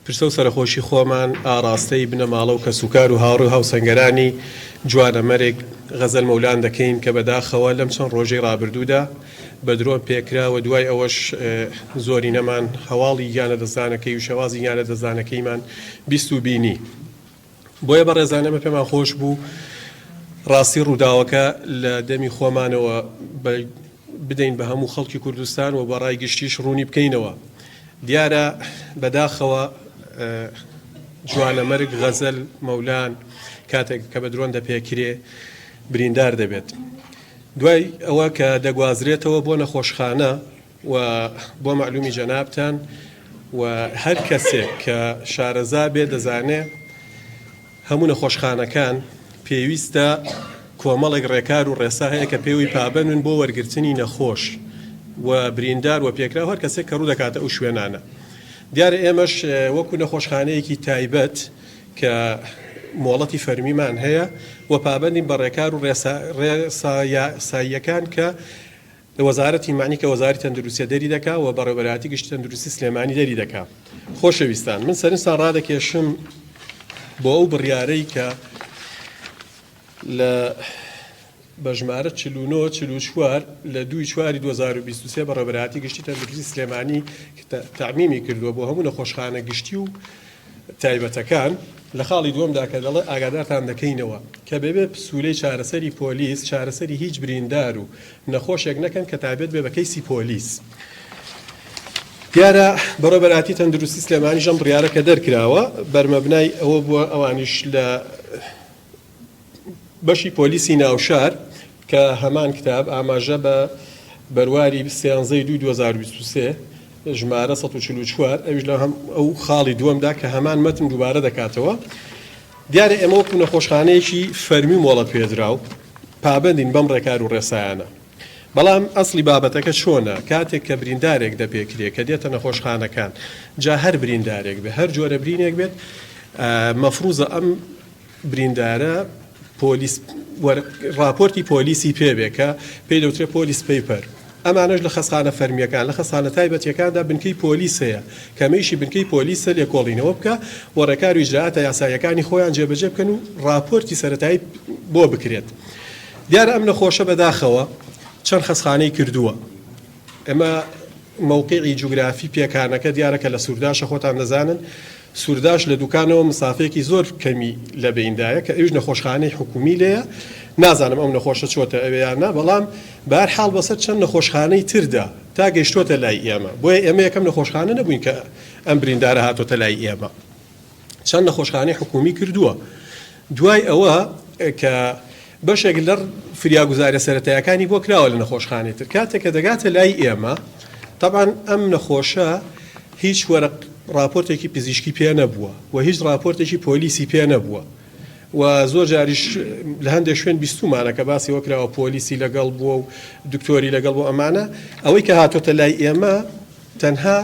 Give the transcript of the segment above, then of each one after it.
پرسە و سەرەخۆشی خۆمان ئاڕاستەی بنەماڵە و کەسوکار و هاوڕێ و هاوسەنگەرانی جوانەمەرگ غەزەل مەولان دەکەین کە بەداخەوە لەم چەند ڕۆژەی ڕابردوودا بە درۆن پێکرا و دوای ئەوەش زۆرینەمان هەواڵی گیانلەدەستدانەکەی و شێوازی گیانلەدەستدانەکەیمان 20 و بینی. بۆیە بەڕێزان ئێمە پێمان خۆش بوو ڕاستی ڕووداوەکە لە دەمی خۆمانەوە بدەین بە هەموو خەڵکی کوردستان و بە ڕای گشتیش ڕوونی بکەینەوە. دیارە بەداخەوە جوانەمەرگ غەزەل مەولان کاتێک کە بە درۆن دەپێکرێ بریندار دەبێت. دوای ئەوە کە دەگوازرێتەوە بۆ نەخۆشخانە و بۆ مەعلومی جەنابتان و هەر کەسێک کە شارەزا بێ دەزانێ هەموو نەخۆشخانەکان پێویستە کۆمەڵێک ڕێکار و ڕێسا هەیە کە پێوەی پابەندن بۆ وەرگرتنی نەخۆش و بریندار و پێکراو هەر کەسێک کە ڕوو دەکاتە ئەو شوێنانە. دیارە ئێمەش وەکو نەخۆشخانەیەکی تایبەت کە مۆڵەتی فەرمیمان هەیە و پابەندین بە ڕێکار و ڕێسا یاساییەکان کە وەزارەتی مەعنی کە وەزارەتی تەندروستیە دەری دەکا و بەڕێوەبەرایەتی گشتی تەندروستی سلێمانی دەری دەکا. خۆشەویستان من سەرنجتان ڕادەکێشم بۆ ئەو بڕیارەی کە لە بە ژمارە 49 44 لە دووی چواری 2023 بەڕێوەبەرایەتی گشتی تەندروستی سلێمانی تەعمیمی کردووە بۆ هەموو نەخۆشخانە گشتی و تایبەتەکان، لە خاڵی دووەمدا کە دەڵێ ئاگادارتان دەکەینەوە کە بەبێ پسوولەی چارەسەری پۆلیس چارەسەری هیچ بریندار و نەخۆشێک نەکەن کە تایبەت بێ بە کەیسی پۆلیس. دیارە بەڕێوەبەرایەتی تەندروستی سلێمانیش ئەم بڕیارە کە دەرکراوە بەرمەبنای ئەوە بووە ئەوانیش لە بەشی پۆلیسی ناوشار کە هەمان کتاب ئاماژە بە بەرواری سیانزەی دووی 2023 ژمارە 144 ئەویش لە هەم ئەو خاڵی دووەمدا کە هەمان مەتن دووبارە دەکاتەوە. دیارە ئێمە وەکو نەخۆشخانەیەکی فەرمی و مۆڵەت پێدراو پابەندین بەم ڕێکار و ڕێسایانە. بەڵام ئەسڵی بابەتەکە چۆنە کاتێک کە بریندارێک دەپێکرێ کە دێتە نەخۆشخانەکان جا هەر بریندارێک بێ هەر جۆرە برینێک بێت مەفروزە ئەم بریندارە پۆلیس ڕاپۆرتی پۆلیسی پێ بێ کە پێی دەوترێ police paper ئەمانەش لە خەستخانە فەرمییەکان لە خەستخانە تایبەتییەکاندا بنکەی پۆلیس هەیە کە ئەمەیشی بنکەی پۆلیسە لێکۆڵینەوە بکا و ڕێکار و ئیجرائاتە یاساییەکانی خۆیان جێبەجێ بکەن و ڕاپۆرتی سەرەتایی بۆ بکرێت. دیارە ئەم نەخۆشە بەداخەوە چەند خەستخانەی کردووە. ئێمە مەوقیعی جوگرافی پێکانەکە دیارە کە لە سورداشە خۆتان دەزانن سورداش لە دوکانەوە مسافەیەکی زۆر کەمی لە بەیندایە کە ئەویش نەخۆشخانەی حکومی لێیە نازانم ئەو نەخۆشە چۆتە ئەوێ یان نا بەڵام بەهەر حاڵ بەسەر چەند نەخۆشخانەی تردا تا گەیشتۆتە لای ئێمە بۆیە ئێمە یەکەم نەخۆشخانە نەبووین کە ئەم بریندارە هاتۆتە لای ئێمە چەند نەخۆشخانەی حکومی کردووە دوای ئەوە کە بەشێک لە فریاگوزاریە سەرەتایەکانی بۆ کراوە لە نەخۆشخانەی تر کاتێک کە دەگاتە لای ئێمە تەبعەن ئەم نەخۆشە هیچ وەرق ڕاپۆرتێکی پزیشکی پێ نەبووە و هیچ ڕاپۆرتێکی پۆلیسی پێ نەبووە و زۆر جاریش لە هەندێک شوێن بیستومانە کە باسی وە کراوە پۆلیسی لەگەڵ بووە و دکتۆری لەگەڵ بۆ ئەمانە ئەوەی کە هاتۆتە لای ئێمە تەنها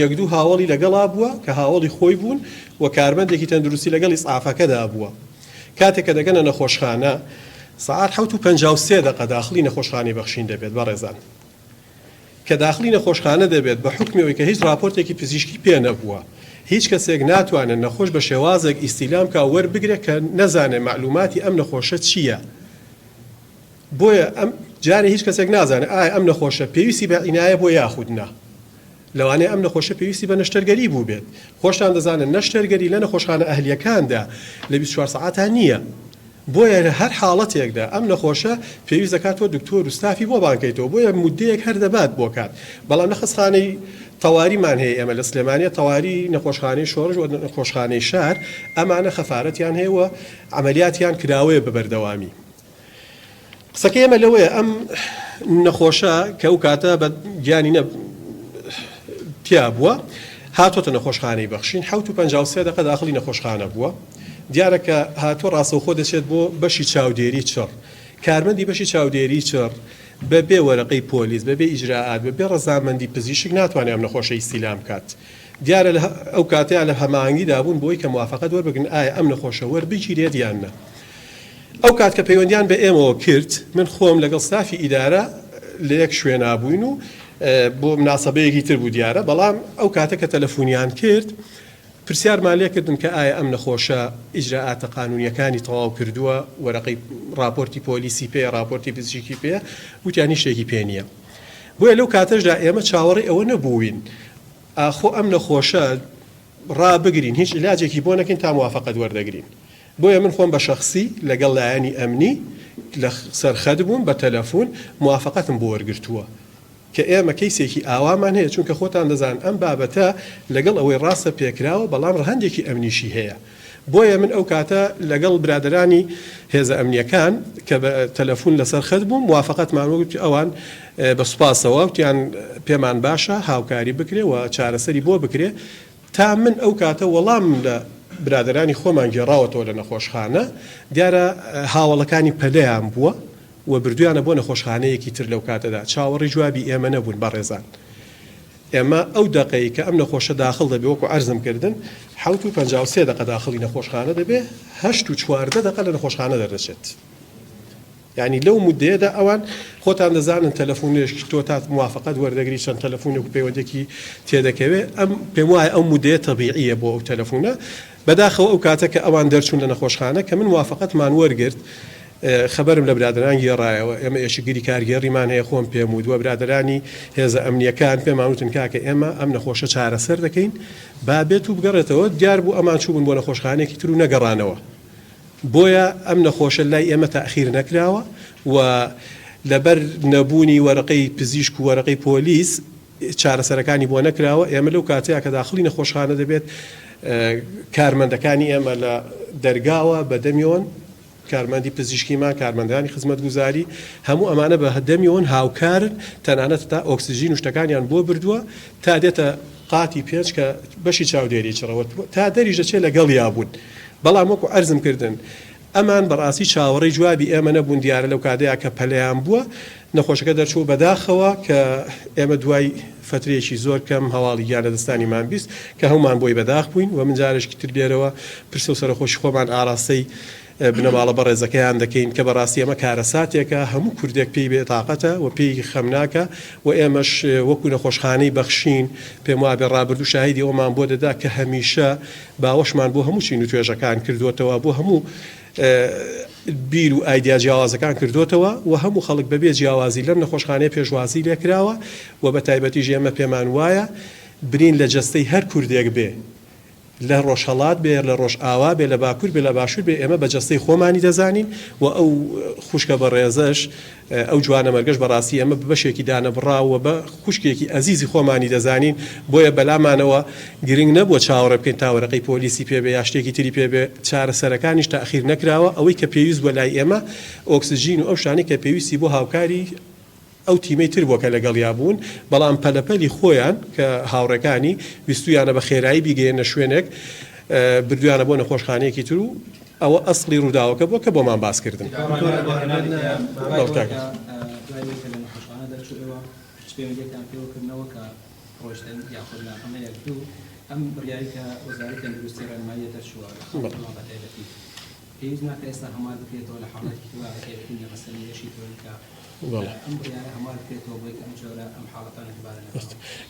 یەک دوو هاوەڵی لەگەڵا بووە کە هاوەڵی خۆی بوون و کارمەندێکی تەندروستی لەگەڵ ئیسعافەکەدا بووە. کاتێک کە دەگەنە نەخۆشخانە سەعات 7:53 دەقە داخڵی نەخۆشخانەی بەخشین دەبێت بەڕێزان کە داخڵی نەخۆشخانە دەبێت بە حوکمی ئەوەی کە هیچ ڕاپۆرتێکی پزیشکی پێ نەبووە هیچ کەسێک ناتوانێت نەخۆش بە شێوازێک ئیستیلام کا وەربگرێت کە نەزانێت مەعلوماتی ئەم نەخۆشە چییە بۆیە ئەم جارێ هیچ کەسێک نازانێت ئایا ئەم نەخۆشە پێویستی بە عینایە بووە یاخود نا. لەوانەیە ئەم نەخۆشە پێویستی بە نەشتەرگەری بووبێت. خۆشتان دەزانن نەشتەرگەری لە نەخۆشخانە ئەهلییەکاندا لە 24 سەعاتا نییە. بۆیە لە هەر حاڵەتێکدا ئەم نەخۆشە پێویست دەکات تۆ دکتۆر و ستافی بۆ بانگکەیتەوە. بۆیە مودەیەک هەر دەبات بۆ کات. بەڵام لە خەستخانەی تەواریمان هەیە ئێمە لە سلێمانیە تەواری نەخۆشخانەی شۆڕش و نەخۆشخانەی شار ئەمانە خەفارەتیان هەیە و عەمەلیاتیان کراوەیە بە بەردەوامی. قسەکەی ئێمە لەوەیە ئەم نەخۆشە کە ئەو کاتە بە گیانی نە تیا بووە هاتۆتە نەخۆشخانەی بەخشین 7:53 دقە داخڵی نەخۆشخانە بووە دیارە کە هاتووە ڕاستەوخۆ دەچێت بۆ بەشی چاودێری چڕ کارمەندی بەشی چاودێری چڕ بەبێ وەرەقەی پۆلیس بەبێ ئیجرائات بەبێ ڕەزامەندی پزیشک ناتوانێت ئەم نەخۆشە ئیستیلام بکات دیارە لە ئەو کاتەیان لە هەماهەنگیدا بوون بۆی کە موافەقەت وەربگرن ئایا ئەم نەخۆشە وەربگیرێت یان نا. ئەو کات کە پەیوەندیان بە ئێمەوە کرد من خۆم لەگەڵ ستافی ئیدارە لە یەک شوێنا بووین و بۆ مناسەبەیەکی تر بوو دیارە بەڵام ئەو کاتە کە تەلەفونیان کرد. پرسیارمان لێ کردن کە ئایا ئەم نەخۆشە ئیجرائاتە قانوونییەکانی تەواو کردووە، وەرەقەی ڕاپۆرتی پۆلیسی پێیە، ڕاپۆرتی پزیشکی پێیە، وتیان هیچ شتێکی پێ نییە. بۆیە لەو کاتەشدا ئێمە چاوەڕێی ئەوە نەبووین ئاخۆ ئەم نەخۆشە ڕابگرین، هیچ عیلاجێکی بۆ نەکەین تا موافەقەت وەردەگرین. بۆیە من خۆم بە شەخسی لەگەڵ لایەنی ئەمنی لە سەر خەت بووم بە تەلەفون موافەقەتم بۆ وەرگرتووە. کە ئێمە کەیسێکی ئاوامان هەیە، چونکە خۆتان دەزانن ئەم بابەتە لەگەڵ ئەوەی ڕاستە پێکراوە، بەڵام ڕەهەندێکی ئەمنیشی هەیە. بۆیە من ئەو کاتە لەگەڵ برادەرانی هێزە ئەمنییەکان کە بە تەلەفون لەسەر خەت بووم، موافەقەتمان وەرگرت، ئەوان بە سوپاسەوە وتیان پێمان باشە هاوکاری بکرێ و چارەسەری بۆ بکرێ. تا من ئەو کاتە وەڵامم لە برادەرانی خۆمان گێڕاوەتەوە لە نەخۆشخانە، دیارە هاوەڵەکانی پەلەیان بووە و بردویانە بۆ نەخۆشخانەیەکی تر لەو کاتەدا چاوەڕێی جوابی ئێمە نەبوون بەڕێزان ئێمە ئەو دەقەی کە ئەم نەخۆشە داخڵ دەبێ وەکو عەرزم کردن 7:53 دەقە داخڵی نەخۆشخانە دەبێ 8:14 دەقە لە نەخۆشخانە دەردەچێت. یانی لەو مودەیەدا ئەوان خۆتان دەزانن تەلەفونێک تۆ تا موافەقەت وەردەگری چەند تەلەفونێک و پەیوەندێکی تێدەکەوێ ئەم پێم وایە ئەو مودەیە تەبیعیە بۆ ئەو تەلەفونە بەداخەوە ئەو کاتە کە ئەوان دەرچوون لە نەخۆشخانە کە من موافەقەتمان وەرگرت خەبەرم لە برادەران گێڕایەوە ئێمە ئێشکگری کارگێڕیمان هەیە خۆم پێم وت وە برادەرانی هێزە ئەمنیەکان پێمان وتن کاکە ئێمە ئەم نەخۆشە چارەسەر دەکەین با بێت و بگەڕێتەوە دیار بوو ئەمان چووبوون بۆ نەخۆشخانەیەکی تر و نەگەڕانەوە بۆیە ئەم نەخۆشە لای ئێمە تاخیر نەکراوە و لەبەر نەبوونی وەرەقەی پزیشک و وەرەقەی پۆلیس چارەسەرەکانی بۆ نەکراوە، ئێمە لەو کاتەیا کە داخڵی نەخۆشخانە دەبێت کارمەندەکانی ئێمە لە دەرگاوە بە دەمیەوەن، کارمەندی پزیشکیمان، کارمەندانی خزمەتگوزاری، هەموو ئەمانە بە دەمیەوەن هاوکارن، تەنانەت تا ئۆکسجین و شتەکانیان بۆ بردووە تا دێتە قاتی پێنج کە بەشی چاودێری چڕەوە تا دەریش دەچێت لەگەڵیا بوون. بەڵام وەکو عەرزم کردن ئەمان بەڕاستی چاوەڕێی جوابی ئێمە نەبوون دیارە لەو کاتەیا کە پەلەیان بووە نەخۆشەکە دەرچووە بەداخەوە کە ئێمە دوای فەترەیەکی زۆر کەم هەواڵی گیان لەدەستانیمان 20 کە هەموومان بۆی بەداخ بووین و من جارێکی تر لێرەوە پرسە و سەرەخۆشی خۆمان ئاراستەی بنەماڵە بەڕێزەکەیان دەکەین کە بەڕاستی ئەمە کارەساتێکە هەموو کوردێک پێی بێ تاقەتە و پێی خەمناکە و ئێمەش وەکو نەخۆشخانەی بەخشین پێم وابێ ڕابردوو شاهیدی ئەومان بۆ دەدا کە هەمیشە باوەشمان بۆ هەموو چین و توێژەکان کردووەتەوە، بۆ هەموو بیر و ئایدیا جیاوازەکان کردووەتەوە و هەموو خەڵک بەبێ جیاوازی لەم نەخۆشخانەیە پێشوازی لێکراوە و بە تایبەتیش ئێمە پێمان وایە برین لە جەستەی هەر کوردێک بێ لە ڕۆژهەڵات بێ لە ڕۆژئاوا بێ لە باکوور بێ لە باشوور بێ ئێمە بە جەستەی خۆمانی دەزانین و ئەو خوشکە بەڕێزەش ئەو جوانەمەرگەش بەڕاستی ئێمە بە بەشێکی دانەبڕاو و بە خوشکێکی ئەزیزی خۆمانی دەزانین، بۆیە بەلامانەوە گرنگ نەبووە چاوەڕێ بکەین تا وەرەقەی پۆلیسی پێ بێ یا شتێکی تری پێ بێ، چارەسەرەکانیش تاخیر نەکراوە، ئەوەی کە پێویست بووە لای ئێمە ئۆکسجین و ئەو شتانەی کە پێویستی بۆ هاوکاری ئەو تیمەی تر بووە کە لەگەڵیا بوون، بەڵام پەلەپەلی خۆیان کە هاوڕێکانی ویستوویانە بە خێرایی بیگەیەننە شوێنێک بردوویانە بۆ نەخۆشخانەیەکی تر و ئەوە ئەسڵی ڕووداوەکە بووە کە بۆمان باس کردن.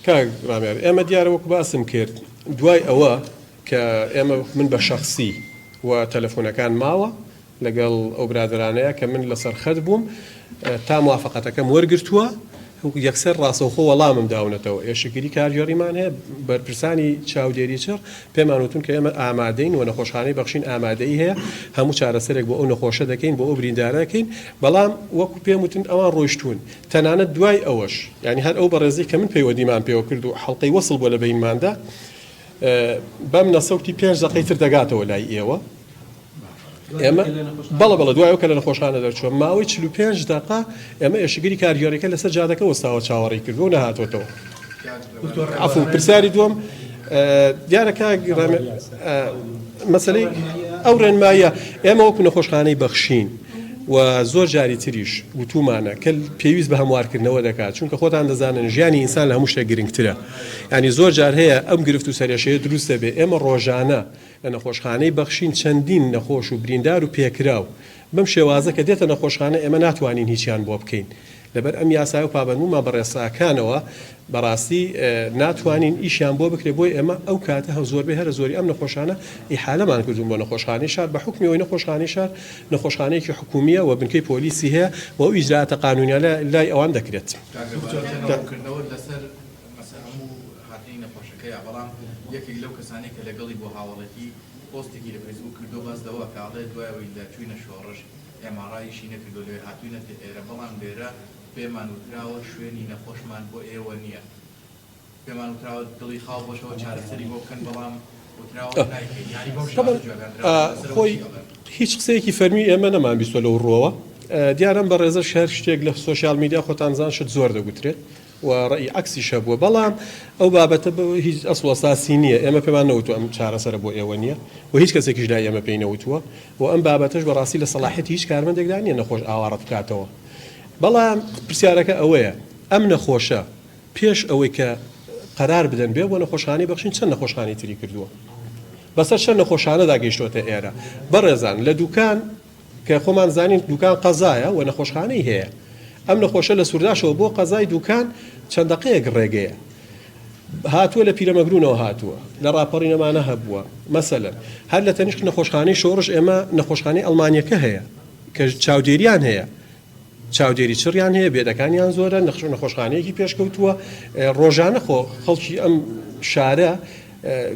کاک ڕامیار ئێمە دیارە وەکو باسم کرد دوای ئەوە کە ئێمە من بە شەخسی و تەلەفۆنەکان ماوە لەگەڵ ئەو برادەرانەیە کە من لەسەر خەت بووم تا موافقەتەکەم وەرگرتووە یەکسەر ڕاستەوخۆ وەڵامم داونەتەوە ئێشکگری کارگێڕیمان هەیە بەرپرسانی چاودێری چڕ پێمان وتون کە ئێمە ئامادەین و نەخۆشخانەی بەخشین ئامادەیی هەیە هەموو چارەسەرێک بۆ ئەو نەخۆشە دەکەین بۆ ئەو بریندارە دەکەین بەڵام وەکو پێم وتن ئەوان ڕۆیشتوون تەنانەت دوای ئەوەش یعنی هەر ئەو بەڕێزی کە من پەیوەندیمان پێوە کرد و حەڵقەی وەسڵ بووە لە بەینماندا بەم نەسەوتی پێنج دەقەی تر دەگاتەوە لای ئێوە ئێمە بەڵە بەڵە دوای کە لە نەخۆشخانە دەرچووە ماوەی 45 دقە ئێمە ئێشکگری کارگێڕیەکە لەسەر جادەکە وەستاوە چاوەڕێی کردووە و نەهاتووەتەوە. عەفو پرسیاری دووەم دیارە کاک مەسەلەی ئەو ڕێنماییە ئێمە وەکو نەخۆشخانەی بەخشین و زۆر جاری تریش وتومانە کە پێویست بە هەموارکردنەوە دەکات چونکە خۆتان دەزانن ژیانی ئینسان لە هەموو شتێک گرنگترە ینی زۆر جار هەیە ئەم گرفت و سەرێشەیە دروست دەبێت ئێمە ڕۆژانە لە نەخۆشخانەی بەخشین چەندین نەخۆش و بریندار و پێکراو بەم شێوازە کە دێتە نەخۆشخانە ئێمە ناتوانین هیچیان بۆ بکەین. لەبەر ئەم یاسایە و پابەندبوونمان بە ڕێساکانەوە بەڕاستی ناتوانین ئیشیان بۆ بکرێت، بۆیە ئێمە ئەو کاتە هەم زۆربەی هەرە زۆری ئەم نەخۆشانە ئیحالەمان کردوون بۆ نەخۆشخانەی شار بە حوکمی ئەوەی نەخۆشخانەی شار نەخۆشخانەیەکی حکوومییە و بنکەی پۆلیسی هەیە و ئەو ئیجرائاتە قانوونیانە لای ئەوان دەکرێت. کاک رێبوار چەند ڕوونکردنەوەت لەسەر مەسە هەموو هاتنی نەخۆشەکەیە بەڵام یەکێک لەو کەسانەی کە لەگەڵی بووە هاوەڵێتی پۆستێکی لە فەیسبووک کردووە باس لەوە ئەکا ئەڵێ دوای ئەوەی لە چووینە شۆڕش MRI یشی نەکردووە لەوێ هاتووینەتە ئێرە بەڵام لێرە پێمان وتراوە شوێنی نەخۆشمان بۆ ئێوە نییە پێمان وتراوە دڵی خاو بۆتەوە چارەسەری بۆ بکەن بەڵام وتراوە نایکەین یانی بەو شێوازە جوابیان دراوەتەوە لەسەر ئەوە خۆی چی ئەڵێن؟ هیچ قسەیەکی فەرمی ئێمە نەمان بیستوە لەو ڕووەوە دیارە ئەم بەڕێزەش هەر شتێک لە social media خۆتان زان شت زۆر دەگوترێت و ڕەئی عەکسیش هەبووە بەڵام ئەو بابەتە هیچ ئەسڵ و ئەساسی نییە ئێمە پێمان نەوتووە ئەم چارەسەرە بۆ ئێوە نییە و هیچ کەسێکیش لای ئێمە پێی نەوتووە و ئەم بابەتەش بەڕاستی لە سەڵاحیەتی هیچ کارمەندێکدا نییە نەخۆش ئاوا ڕەت بکاتەوە بەڵام پرسیارەکە ئەوەیە ئەم نەخۆشە پێش ئەوەی کە قەرار بدەن بێ بۆ نەخۆشخانەی بەخشین چەند نەخۆشخانەی تری کردووە بەسەر چەند نەخۆشانەدا گەیشتۆتە ئێرە بەڕێزان لە دوکان کە خۆمان زانین دوکان قەزایە و نەخۆشخانەی هەیە ئەم نەخۆشە لە سورداشەوە بۆ قەزای دوکان چەند دەقەیەک ڕێگەیە هاتووە لە پیرەمەگرونەوە هاتووە لە ڕاپەڕینەمانە هەبووە مەسەلەن هەر لە تەنیشت نەخۆشخانەی شۆڕش ئێمە نەخۆشخانەی ئەڵمانیەکە هەیە کە چاودێریان هەیە چاودێری چڕیان هەیە، بێدەکانیان زۆرە، نەخۆشخانەیەکی پێشکەوتووە، ڕۆژانە خۆ خەڵکی ئەم شارە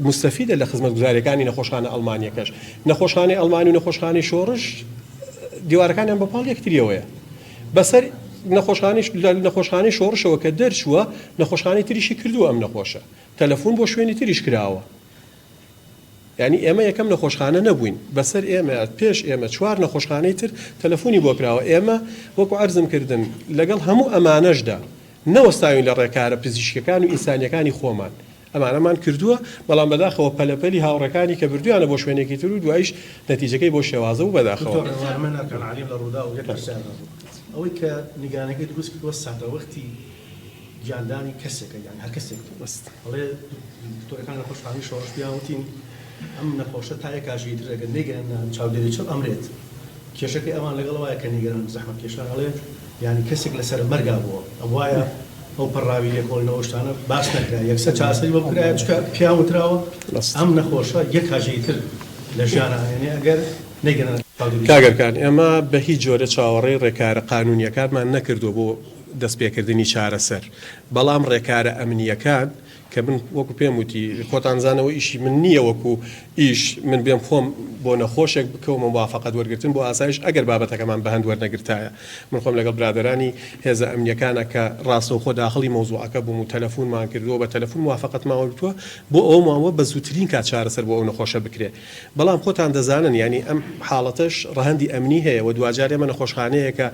موستەفیدە لە خزمەتگوزارییەکانی نەخۆشخانە ئەڵمانییەکەش. نەخۆشخانەی ئەڵمانی و نەخۆشخانەی شۆڕش دیوارەکانیان بە پاڵ یەکتریەوەیە. بەسەر نەخۆشخانەی لە نەخۆشخانەی شۆڕشەوە کە دەرچووە، نەخۆشخانەی تریشی کردووە ئەم نەخۆشە. تەلەفون بۆ شوێنی تریش کراوە. یانی ئێمە یەکەم نەخۆشخانە نەبووین، بەسەر ئێمە پێش ئێمە چوار نەخۆشخانەی تر تەلەفونی بۆ کراوە، ئێمە وەکو عەرزم کردن لەگەڵ هەموو ئەمانەشدا نەوەستاوین لە ڕێکارە پزیشکیەکان و ئینسانیەکانی خۆمان، ئەمانەمان کردووە، بەڵام بەداخەوە پەلەپەلی هاوڕێکانی کە بردویانە بۆ شوێنێکی تر و دواییش نەتیجەکەی بەو شێوازە بوو بەداخەوە. دکتۆر ڕێوار من ئەرکان عەلیم لە ڕووداو یەک پرسیارم هەبوو ئەوەی کە نیگەرانیەکەی دروست کردووە ساتەوەختی گیاندانی کەسێکە یان هەر کەسێک بێت ئەڵێ دکتۆرەکان نەخۆشخانەی شۆڕش پێیان وتین ئەم نەخۆشە تا یەک کاژێری تر ئەگەر نەیگەیەننە چاودێری چڕ ئەمرێت کێشەکەی ئەوان لەگەڵ وایە کە نیگەران زەحمەت کێشان ئەڵێ یانی کەسێک لەسەر مەرگا بووە ئەبوایە ئەو پەڕاوی لێکۆڵینەوە شتانە باس نەکرا یەکسەر چارەسەری بۆ بکرایە چونکە پێیان وتراوە ئەم نەخۆشە یەک کاژێری تر لە ژیانا ئەمێنێ ئەگەر نەیگەنە چاودێری کاک ئەرکان ئێمە بە هیچ جۆرێ چاوەڕێی ڕێکارە قانوونییەکانمان نەکردووە بۆ دەستپێکردنی چارەسەر، بەڵام ڕێکارە ئەمنییەکان کە من وەکو پێم وتی خۆتان زان ئەوە ئیشی من نییە وەکو ئیش من بێم خۆم بۆ نەخۆشێک بکەومە موافەقەت وەرگرتن بۆ ئاسایش ئەگەر بابەتەکەمان بەهەند وەرنەگرتایە من خۆم لەگەڵ برادەرانی هێزە ئەمنییەکانە کە ڕاستەوخۆ داخڵی مەوزوعەکە بووم و تەلەفونمان کردووە بە تەلەفون موافەقەتمان وەرگرتووە بۆ ئەوەمان وە بە زووترین کات چارەسەر بۆ ئەو نەخۆشە بکرێ بەڵام خۆتان دەزانن یانی ئەم حاڵەتەش ڕەهەندی ئەمنی هەیە و دواجار ئێمە نەخۆشخانەیەکە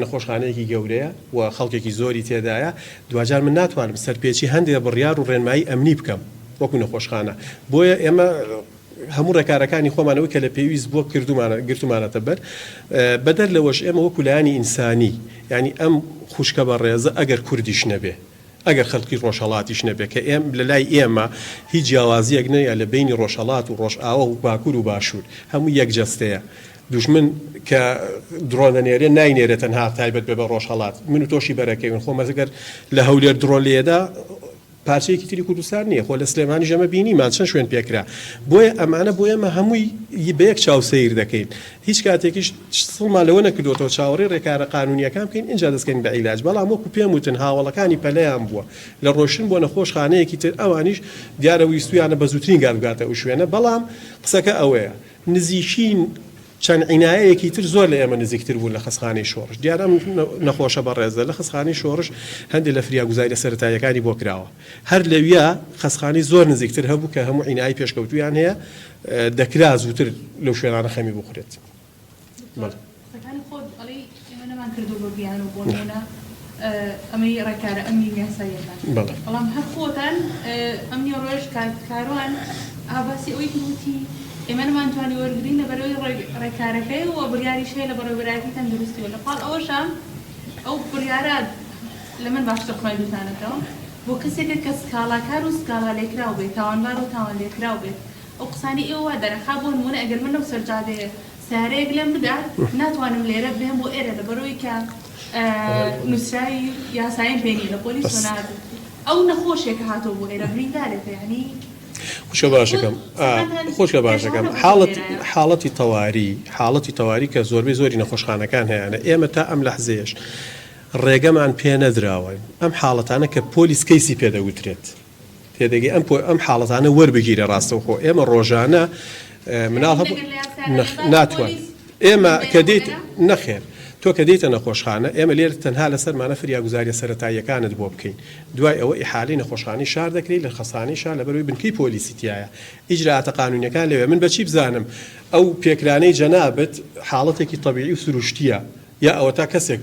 نەخۆشخانەیەکی گەورەیە و خەڵکێکی زۆری تێدایە، دواجار من ناتوانم سەرپێچی هەندێ بڕیار و ڕێنمایی ئەمنی بکەم وەکو نەخۆشخانە، بۆیە ئێمە هەموو ڕێکارەکانی خۆمان ئەوەی کە لە پێویست بووە کردوومانە گرتوومانەتە بەر، بەدەر لەوەش ئێمە وەکو لایەنی ئینسانی یانی ئەم خوشکە بەڕێزە ئەگەر کوردیش نەبێ، ئەگەر خەڵکی ڕۆژهەڵاتیش نەبێ کە ئێم لە لای ئێمە هیچ جیاوازیەک نیە لە بەینی ڕۆژهەڵات و ڕۆژئاوا و باکور و باشور هەموو یەک جەستەیە دوژمن کە درۆن ئەنێرێ ناینێرێ تەنها تایبەت بێ بە ڕۆژهەڵات من و تۆشی بەرەکەوین خۆ مەگەر لە هەولێر درۆن لێدا پارچەیەکی تری کوردستان نییە خۆ لە سلێمانیش ئەمە بینیمان چەند شوێن پێکرا بۆیە ئەمانە بۆ ئێمە هەمووی بە یەک چاو سەیر دەکەین هیچ کاتێکیش سڵمان لەوە نەکردووەتەوە چاوەڕێی ڕێکارە قانوونییەکان بکەین ئینجا دەستکەین بە عیلاج، بەڵام وەکو پێم وتن هاوەڵەکانی پەلەیان بووە لە ڕۆیشتن بۆ نەخۆشخانەیەکی تر ئەوانیش دیارە ویستوویانە بە زووترین گات بگاتە ئەو شوێنە، بەڵام قسەکە ئەوەیە نزیکی چەند عینایەیەکی تر زۆر لە ئێمە نزیکتر بوون لە خەستخانەی شۆڕش، دیارە ئەم نەخۆشە بەڕێزە لە خەستخانەی شۆڕش هەندێ لە فریاگوزارییە سەرەتاییەکانی بۆ کراوە، هەر لەویا خەستخانەی زۆر نزیکتر هەبوو کە هەموو عینایەی پێشکەوتوویان هەیە دەکرا زووتر لەو شوێنانە خەمی بخورێت. دکتۆر قسەکانی خۆت ئەڵێی ئێمە نەمان کردووە بە بیانوو بۆ نموونە ئەمەی ڕێکارە ئەمنی و یاساییەکان بەڵام هەر خۆتان ئەم نیوەڕۆیەش کاک کاروان ئا باسی ئەوەی کرد وتی ئێمە نەمانتوانی وەرگرین لەبەرئەوەی ڕێکارەکەی و بڕیاریش هەیە لە بەڕێوەبەرایەتی تەندروستی و لەپاڵ ئەوەشا ئەو بڕیارە لە من باشتر خوێندووتانەتەوە بۆ کەسێکە کە سکاڵاکار و سکاڵا لێکراو بێت تاوانبار و تاوان لێکراو بێت ئەو قسانەی ئێوە وا دەرەخا بۆ نموونە ئەگەر من لەو سەرجادەیە. سەیارەیەک لێم بدات ناتوانم لێرە بێم بۆ ئێرە لەبەرئەوەی کە نووسراوی یاساییم پێ نییە لە پۆلیسەوە نەهاتووە ئەو نەخۆشێکە هاتووە بۆ ئێرە بریندارێکە یانی خوشکە باشەکەم خوشکە باشەکەم حاڵەت حاڵەتی تەواری حاڵەتی تەواری کە زۆربەی زۆری نەخۆشخانەکان هەیانە ئێمە تا ئەم لەحزەیەش ڕێگەمان پێ نەدراوە ئەم حاڵەتانە کە پۆلیس کەیسی پێ دەگوترێت تێدەگەی ئەم ئەم حاڵەتانە وەربگیرە ڕاستەوخۆ ئێمە ڕۆژانە مناڵ هەبوو ناتوان ئێمە کە دێیت نەخێر تۆ کە دێیتە نەخۆشخانە ئێمە لێرە تەنها لەسەرمانە فریاگوزاریە سەرەتاییەکانت بۆ بکەین دوای ئەوە ئیحالەی نەخۆشخانەی شار دەکرێی لە خەسانەی شار لەبەرئەوەی بنکەی پۆلیسی تیایە ئیجرائاتە قانونیەکان لەوێ من بەچی بزانم ئەو پێکرانەی جەنابت حاڵەتێکی تەبیعی و سروشتیە یا ئەوەتا کەسێک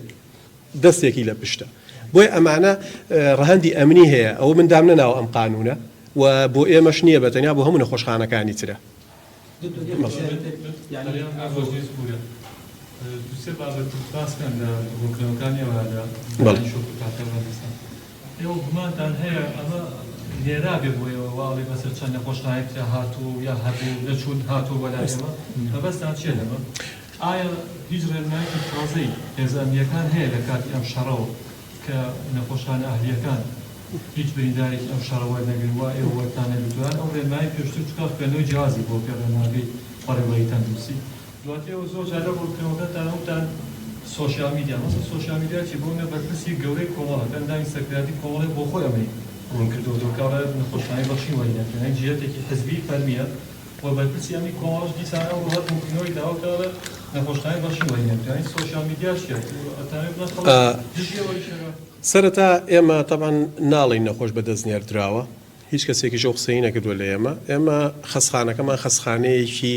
دەستێکی لە پشتە بۆیە ئەمانە ڕەهەندی ئەمنی هەیە ئەوە من دامنەناوە ئەم قانونە و بۆ ئێمەش نییە بە تەنیا بۆ هەموو نەخۆشخانەکانی ترە. ئایا هیچ ڕێنمایەکی تازەی هێزە ئەمنییەکان هەیە لە کاتی ئەم شەڕەوە کە نەخۆشخانە ئەهلییەکان هیچ بریندارێکی ئەم شەڕە وەرنەگرن وا ئێوە وەرتان نەگرتووە یان ئەو ڕێنمایەی پێشتر چونکە خوێندنەوەی جیاوازی بۆ پێ ڕێنماکەی بەڕێوەبەری تەندروستی دواتر ئێوە زۆر جار لەو ڕوونکردنەوەکەتان وتان سۆشیال میدیا مەسەل سۆشیال میدیا چیە بۆ منە بەرپرسی گەورەی کۆمەڵە کە ئەندامی سەرکردایەتی کۆمەڵەیە بۆ خۆی ئەمەی ڕوون کردۆتەوە کە ئەڵێ نەخۆشخانەی بەخشین وەری نەگرن یانی جیهەتێکی حزبی فەرمیە و بەرپرسی ئەمنی کۆمەڵەش دیسان ئەمڕۆ هەر ڕوونکردنەوەی داوە کە ئەڵێ نەخۆشخانەی بەخشین وەری نەگرتووە یانی سۆشیال میدیا چیە ئەتانەوێ بڵێن خەڵک دژی ئەوە ئیشەکە؟ سەرەتا ئێمە تەبعەن ناڵێین نەخۆش بە دەست نێردراوە، هیچ کەسێکیش ئەو قسەی نەکردووە لە ئێمە، ئێمە خەستخانەکەمان خەستخانەیەکی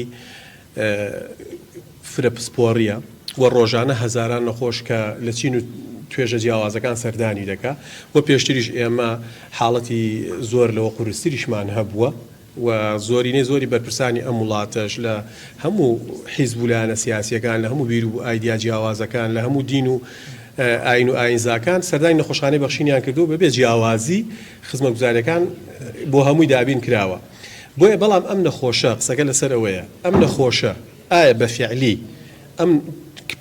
فرە پسپۆڕییە و ڕۆژانە هەزاران نەخۆش کە لە چین و توێژە جیاوازەکان سەردانی دەکا و پێشتریش ئێمە حاڵەتی زۆر لەوە قورستریشمان هەبووە. و زۆرینەی زۆری بەرپرسانی ئەم وڵاتەش لە هەموو حیزب و لایەنە سیاسییەکان، لە هەموو بیر و ئایدیا جیاوازەکان، لە هەموو دین و ئایین و ئایینزاکان سەردانی نەخۆشخانەی بەخشینیان کردووە و بەبێ جیاوازی خزمەتگوزارییەکان بۆ هەمووی دابین کراوە. بۆیە بەڵام ئەم نەخۆشە، قسەکە لەسەر ئەوەیە، ئەم نەخۆشە ئایا بە فیعلی ئەم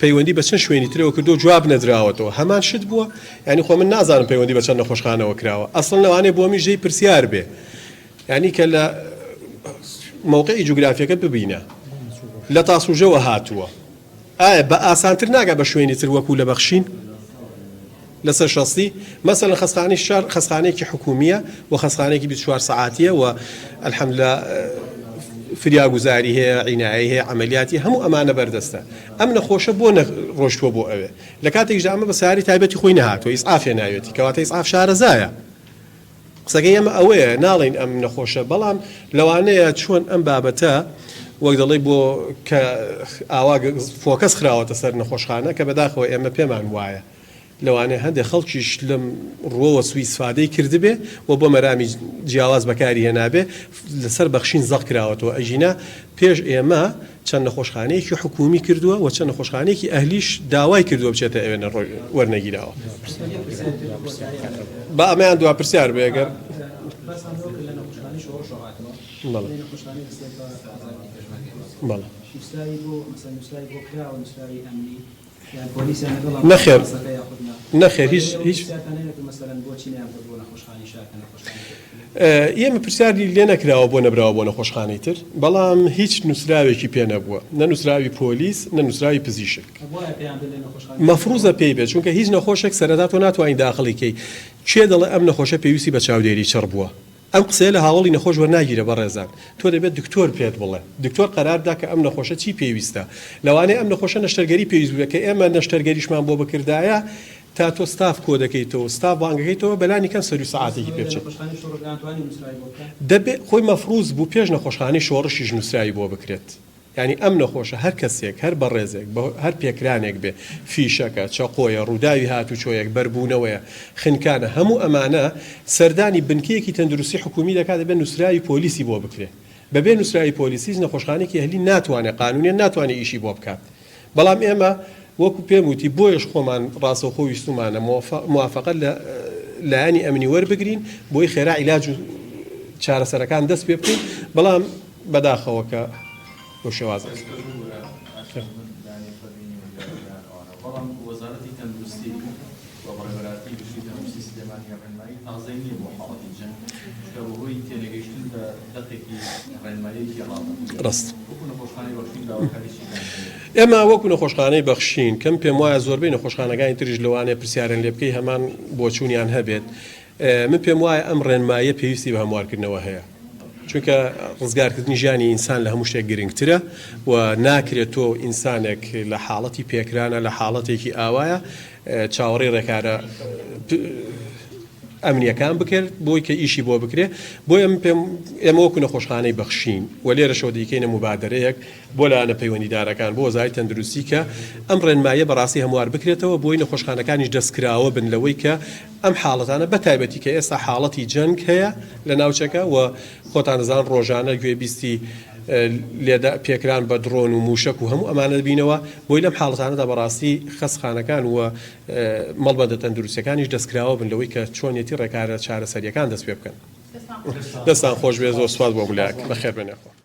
پەیوەندی بە چەند شوێنی ترەوە کردووە جواب نەدراوەتەوە هەمان شت بووە؟ یانی خۆ من نازانم پەیوەندی بە چەند نەخۆشخانەوە کراوە، ئەسڵەن لەوانەیە بۆ منیش جێی پرسیار بێ. یانی کە لە مەوقعی جوگرافیەکە ببینە لە تاسوجەوە هاتووە ئایا بە ئاسانتر ناگا بە شوێنی تر وەکو لە بەخشین لەسەر شەستی مەسەلەن خەستخانەی شار خەستخانەیەکی حکومیە و خەستخانەیەکی 24 سەعاتیە و الحمدلله فریاگوزاری هەیە عینایە هەیە عملیاتی هەموو ئەمانە بەردەستە ئەم نەخۆشە بۆ ڕۆشتووە بۆ ئەوێ لە کاتێکدا ئەمە بە ساری تایبەتی خۆی نەهاتووە ئیسعاف هێناوێتی کەواتە ئیسعاف شارەزایە قسەکەی ئێمە ئەوەیە ناڵێین ئەم نەخۆشە بەڵام لەوانەیە چۆن ئەم بابەتە وەک دەڵێی بۆ کە ئاوا focus خراوەتە سەر نەخۆشخانە کە بەداخەوە ئێمە پێمان وایە لەوانەیە هەندێک خەڵکیش لەم ڕووەوە سوئیسفادەی کردبێ و بۆ مەرامی جیاواز بەکاری هێنابێ لەسەر بەخشین زەق کراوەتەوە ئەگینا پێش ئێمە چەند نەخۆشخانەیەکی حکوومی کردووە و چەند نەخۆشخانەیەکی ئەهلیش داوای کردووە بچێتە ئەوێ وەرنەگیراوە. با ئەمەیان دوا پرسیار بێ گەر. بەڵێ. نەخێر نەخێر هیچ هیچ ئێمە پرسیاری لێ نەکراوە بۆ نەبراوە بۆ نەخۆشخانەی تر بەڵام هیچ نووسراوێکی پێ نەبووە نە نووسراوی پۆلیس نە نووسراوی پزیشک مەفروزە پێی بێت چونکە هیچ نەخۆشێک سەرەتا تۆ ناتوانانی داخڵی کەی کێ دەڵێ ئەم نەخۆشە پێویستی بە چاودێری چڕ بووە ئەم قسەیە لە هاوەڵی نەخۆش وەرناگیرێ بەڕێزان تۆ دەبێت دکتۆر پێت بڵێ دکتۆر قەرار بدا کە ئەم نەخۆشە چی پێویستە لەوانەیە ئەم نەخۆشە نەشتەرگەری پێویست بووبێ کە ئێمە نەشتەرگەریشمان بۆ بکردایە تا تۆ ستاف کۆ دەکەیتەوە ستاف بانگەکەیتەوە بەلانی کەم سەروی سەعاتێکی پێ بچێت دەبێ خۆی مەفروز بوو پێش نەخۆشخانەی شۆڕشیش نوسراوی بۆ بکرێت. یانی ئەم نەخۆشە هەر کەسێک، هەر بەڕێزێک، بە هەر پێکرانێک بێ، فیشەکە، چەقۆیە، ڕووداوی هاتوچۆیەک، بەربوونەوەیە، خنکانە، هەموو ئەمانە سەردانی بنکەیەکی تەندروستی حکوومی دەکات دەبێ نووسراوی پۆلیسی بۆ بکرێ. بەبێ نووسراوی پۆلیس هیچ نەخۆشخانەیەکی ئەهلی ناتوانێ قانوونیەن ناتوانێ ئیشی بۆ بکات. بەڵام ئێمە وەکو پێم وتی بۆیەش خۆمان ڕاستەوخۆ ویستوومانە موافەقە لە لایەنی ئەمنی وەربگرین بۆی خێرا عیلاج و چارەسەرەکان دەست پێ بکەین، بەڵام بەداخەوە کە. بەو شێوازە. بەڵام وەزارەتی تەندروستی و بەڕێوەبەرایەتی گشتی تەندروستی سلێمانی ڕێنمایی تازەی نییە بۆ حاڵەتی جەنگ، چونکە بەهۆی تێنەگەیشتن بە دەقێکی ڕێنماییەکی ڕابردوو ڕاست. وەکو نەخۆشخانەی بەخشین داواکاری چیتان هەیە؟ ئێمە وەکو نەخۆشخانەی بەخشین کەم پێم وایە زۆربەی نەخۆشخانەکانی تریش لەوانەیە پرسیارن لێ بکەی هەمان بۆچوونیان هەبێت من پێم وایە ئەم ڕێنماییە پێویستی بە هەموارکردنەوە هەیە چونکە ڕزگارکردنی ژیانی ئینسان لە هەموو شتێک گرنگترە و ناکرێت تۆ ئینسانێک لە حاڵەتی پێکرانە لە حاڵەتێکی ئاوایە چاوەڕێی ڕێکارە ئەمنیەکان بکرد بۆی کە ئیشی بۆ بکرێ بۆیە من پێم ئێمە وەکو نەخۆشخانەی بەخشین و لێرەشەوە دەیکەینە موبادەرەیەک بۆ لایەنە پەیوەندیدارەکان بۆ وەزارەتی تەندروستی کە ئەم ڕێنماییە بەڕاستی هەموار بکرێتەوە بۆی نەخۆشخانەکانیش دەستکراوە بن لەوەی کە ئەم حاڵەتانە بە تایبەتی کە ئێستا حاڵەتی جەنگ هەیە لە ناوچەکە و خۆتان دەزان ڕۆژانە گوێبیستی لێدا پێکران بە دڕۆن و موشەک و هەموو ئەمانە دەبینەوە بۆی لەم حاڵەتانەدا بەڕاستی خەستخانەکان و مەڵبەندە تەندروستیەکانیش دەستکراوە بن لەوەی کە چۆنیەتی ڕێکارە چارەسەریەکان دەست پێ بکەن. دەستان خۆش بێت زۆر سوپاس بۆ هەموو لایەک بەخێر بێن یاخوا.